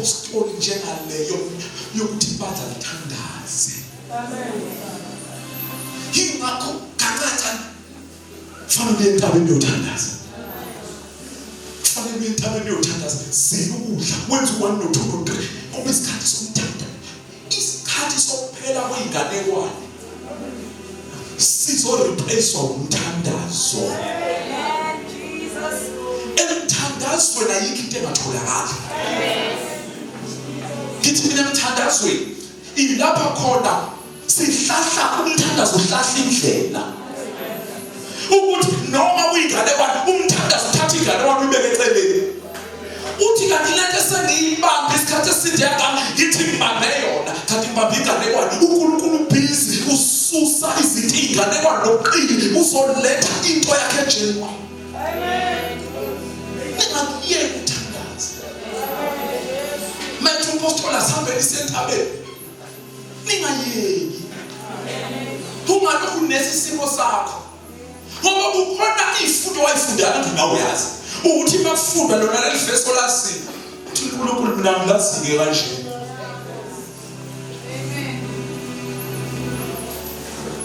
umpostoli njengaleyo yokuthi ibandla lithandaze. Amen. Yingakho kancane fanele uye entabeni uyothandaza. Fanele uye entabeni uyothandaza. Zila ukudla, wenze u-1 no-2 no-3 ngoba isikhathi somthandazo, isikhathi sokuphela kwey'nganekwane sizoreplacewa umthandazo. Amen, Jesus. Emthandazweni ayikho into engatholakali. Ngithi mina emthandazweni ilapha khona sihlahla umthandazo, uhlahla indlela ukuthi noma kuyinganekwane umthandazo uthatha inganekwane uyibeke eceleni, uthi kanti lento esengiyibambe isikhathi eside yangami, ngithi ngibambe yona, kanti ngibambe inganekwane. UNkulunkulu busy ususa izinto, iy'nganekwane nobuqili, uzoletha into yakhe ejenwa. Ningakuyeki ukuthandaza. Manje umpostoli asihambele isentabeni, ningayeki. Ungalokhu unesi simo sakho, ngoba kukhona ifundo wayifundana nje nawe, uyazi ukuthi makufundwa lona leli verse olasini, uthi uNkulunkulu mina ngilazike kanje.